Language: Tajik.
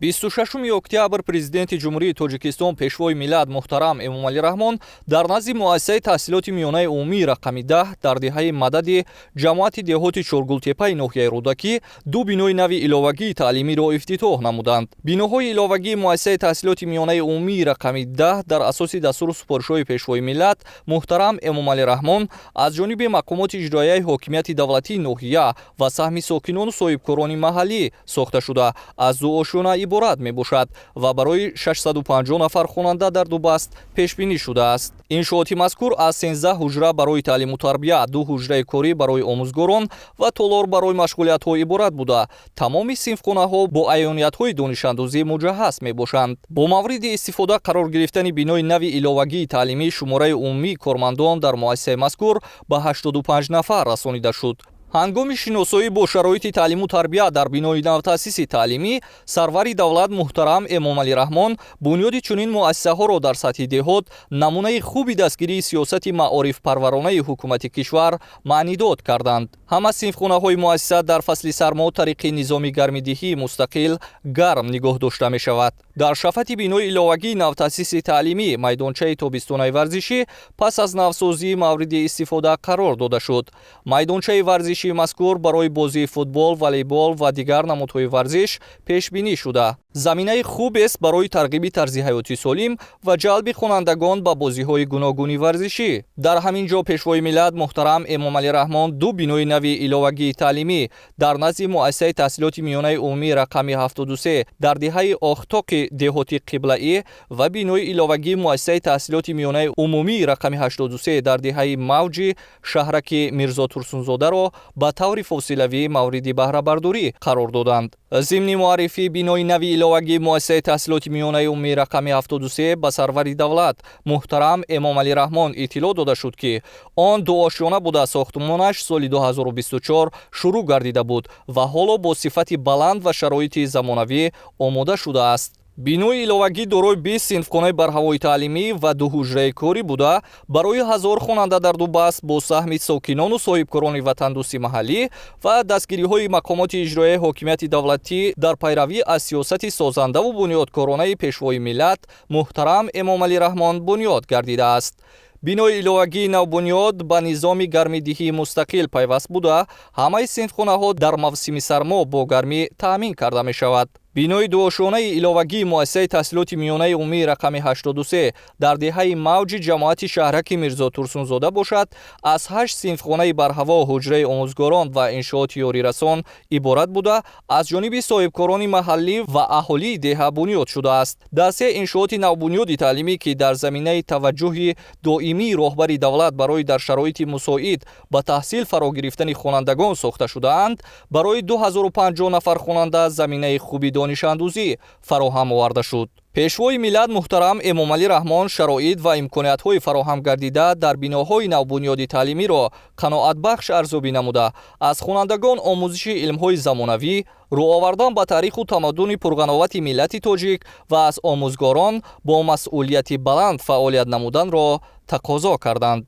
26 октябр Президенти Ҷумҳурии Тоҷикистон, Пешвои миллат муҳтарам Эмомалӣ Раҳмон дар назди Муассисаи таҳсилоти миёнаи умумии рақами 10 дар деҳаи Мадади ҷамоати деҳоти Чоргултепаи ноҳияи Рӯдакӣ ду бинои нави иловагии таълимиро ифтитоҳ намуданд. Биноҳои иловагии Муассисаи таҳсилоти миёнаи умумии рақами 10 дар асоси дастуру супоришҳои Пешвои миллат муҳтарам Эмомалӣ Раҳмон аз ҷониби мақомоти иҷроияи ҳокимияти давлатии ноҳия ва саҳми сокинону соҳибкорони маҳаллӣ сохта шуда, аз ду ошёна иборат мебошад ва барои 650 нафар хонанда дар ду баст пешбинӣ шудааст. Иншооти мазкур аз 13 ҳуҷра барои таълиму тарбия, ду ҳуҷраи корӣ барои омӯзгорон ва толор барои машғулиятҳо иборат буда, тамоми синфхонаҳо бо аёниятҳои донишандозӣ муҷаҳҳаз мебошанд. Бо мавриди истифода қарор гирифтани бинои нави иловагии таълимӣ шумораи умумии кормандон дар муассисаи мазкур ба 85 нафар расонида шуд. Ҳангоми шиносоӣ бо шароити таълиму тарбия дар бинои навтаъсиси таълимӣ сарвари давлат муҳтарам Эмомалӣ Раҳмон бунёди чунин муассисаҳоро дар сатҳи деҳот намунаи хуби дастгирии сиёсати маорифпарваронаи ҳукумати кишвар маънидод карданд. Ҳама синфхонаҳои муассиса дар фасли сармо тариқи низоми гармидиҳии мустақил гарм нигоҳ дошта мешавад. Дар шафати бинои иловагии навтаъсиси таълимӣ майдончаи тобистонаи варзишӣ пас аз навсозӣ мавриди истифода қарор дода шуд. Майдончаи варзишии мазкур барои бозии футбол, волейбол ва дигар намудҳои варзиш пешбинӣ шуда, заминаи хубест барои тарғиби тарзи ҳаёти солим ва ҷалби хонандагон ба бозиҳои гуногуни варзишӣ. Дар ҳамин ҷо Пешвои миллат муҳтарам Эмомалӣ Раҳмон ду бинои нави иловагии таълимӣ дар назди Муассисаи таҳсилоти миёнаи умумии рақами 73 дар деҳаи Охтоқи деҳоти Қиблаӣ ва бинои иловагии Муассисаи таҳсилоти миёнаи умумии рақами 83 дар деҳаи Мавҷи шаҳраки Мирзо Турсунзодаро ба таври фосилавӣ мавриди баҳрабардорӣ қарор доданд. Зимни муаррифии бинои нави иловагии Муассисаи таҳсилоти миёнаи умумии рақами 73 ба сарвари давлат муҳтарам Эмомалӣ Раҳмон иттилоъ дода шуд, ки он дуошёна буда, сохтмонаш соли 2024 шурӯъ гардида буд ва ҳоло бо сифати баланд ва шароити замонавӣ омода шудааст. Бинои иловагӣ дорои 20 синфхонаи барҳавои таълимӣ ва ду ҳуҷраи корӣ буда, барои 1000 хонанда дар ду баст бо саҳми сокинону соҳибкорони ватандӯсти маҳаллӣ ва дастгириҳои мақомоти иҷроияи ҳокимияти давлатӣ дар пайравӣ аз сиёсати созандаву бунёдкоронаи Пешвои миллат муҳтарам Эмомалӣ Раҳмон бунёд гардидааст. Бинои иловагии навбунёд ба низоми гармидиҳии мустақил пайваст буда, ҳамаи синфхонаҳо дар мавсими сармо бо гармӣ таъмин карда мешавад. Бинои дуошёнаи иловагии Муассисаи таҳсилоти миёнаи умумии рақами 83 дар деҳаи Мавҷи ҷамоати шаҳраки Мирзо Турсунзода бошад, аз ҳашт синфхонаи барҳаво, ҳуҷраи омӯзгорон ва иншооти ёрирасон иборат буда, аз ҷониби соҳибкорони маҳаллӣ ва аҳолии деҳа бунёд шудааст. Дар се иншооти навбунёди таълимӣ, ки дар заминаи таваҷҷӯҳи доимии роҳбари давлат барои дар шароити мусоид ба таҳсил фаро гирифтани хонандагон сохта шудаанд, барои 2050 нафар хонанда заминаи хуби донишандӯзӣ фароҳам оварда шуд. Пешвои миллат муҳтарам Эмомалӣ Раҳмон шароит ва имкониятҳои фароҳам гардида дар биноҳои навбунёди таълимиро қаноатбахш арзёбӣ намуда, аз хонандагон омӯзиши илмҳои замонавӣ, рӯ овардан ба таъриху тамаддуни пурғановати миллати тоҷик ва аз омӯзгорон бо масъулияти баланд фаъолият намуданро тақозо карданд.